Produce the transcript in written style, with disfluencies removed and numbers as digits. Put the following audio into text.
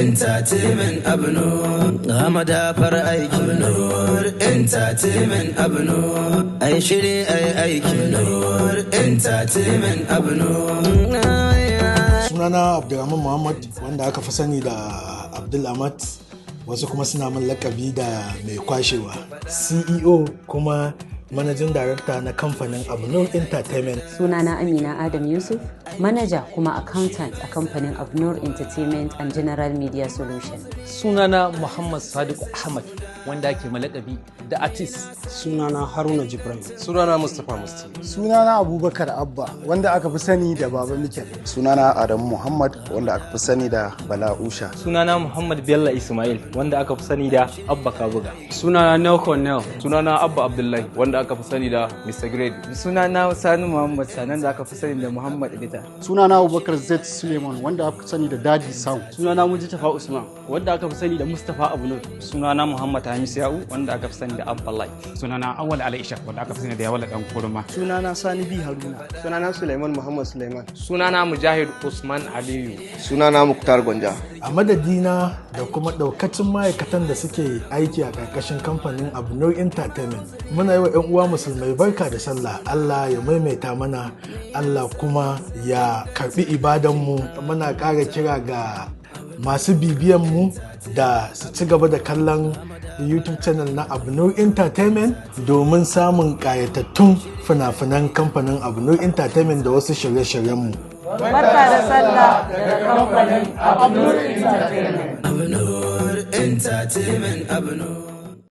Entertainment Abnur. Ga madafar aiki, Abnur Entertainment Abnur. Ai shiri ai aiki, Abnur Entertainment Abnur. Sunana Abdulrahman Muhammad, wanda aka fi sani da Abdul Ahmad, wasu kuma suna min lakabi da Mai Kwashewa, CEO kuma managing director na kamfanin Abnur Entertainment. Sunana Amina Adam Yusuf, manaja kuma accountant a kamfanin Abnur Entertainment and General Media Solution. Sunana Muhammad Sadiq Ahmad, wanda ake malakabi da Artist. Sunana Haruna Jibrin. Sunana Mustapha Musti. Sunana Abubakar Abba, wanda aka fi sani da Baba Mikel. Sunana Adamu Muhammad, wanda aka fi sani da Bala Usha. Sunana Muhammad Bello Ismail, wanda aka fi sani da Abba Kabuga. Sunana Nel Cornell. Sunana Abba Abdullahi, wanda aka fi sani da Mr. Grade. Sunana Sani Muhammad Sanan, da aka fi sani da Muhammad Edita. Sunana Abubakar Z Suleiman, wanda aka fi sani da Daddy Sound. Sunana Mujitafa Usman, wanda aka fi sani da Mustapha Abunur. Sunana Muhammad Hamis Ya'u, wanda aka fi sani da Abba Light. Sunana Awal Ali Ishaq, wanda aka fi sani da Yawala Dan Kurma. Sunana Sani B Haruna. Sunana Suleiman Muhammad Suleiman. Sunana Mujahid Usman Aliyu. Sunana Muktar Gwanja. A madadina da kuma daukacin ma'aikatan da suke aiki a ƙarƙashin kamfanin Abnur Entertainment, muna yi wa 'yan uwa musulmai barka da sallah. Allah ya maimaita mana, Allah kuma ya karbi ibadanmu. Muna ƙara kira ga masu bibiyan mu da su ci gaba da kallon YouTube channel na Abnur Entertainment domin samun ƙayatattun fina-finan kamfanin Abnur Entertainment da wasu shirye-shiryenmu. Barka da sallah daga kamfanin Abnur Entertainment. Abnur Entertainment Abnur.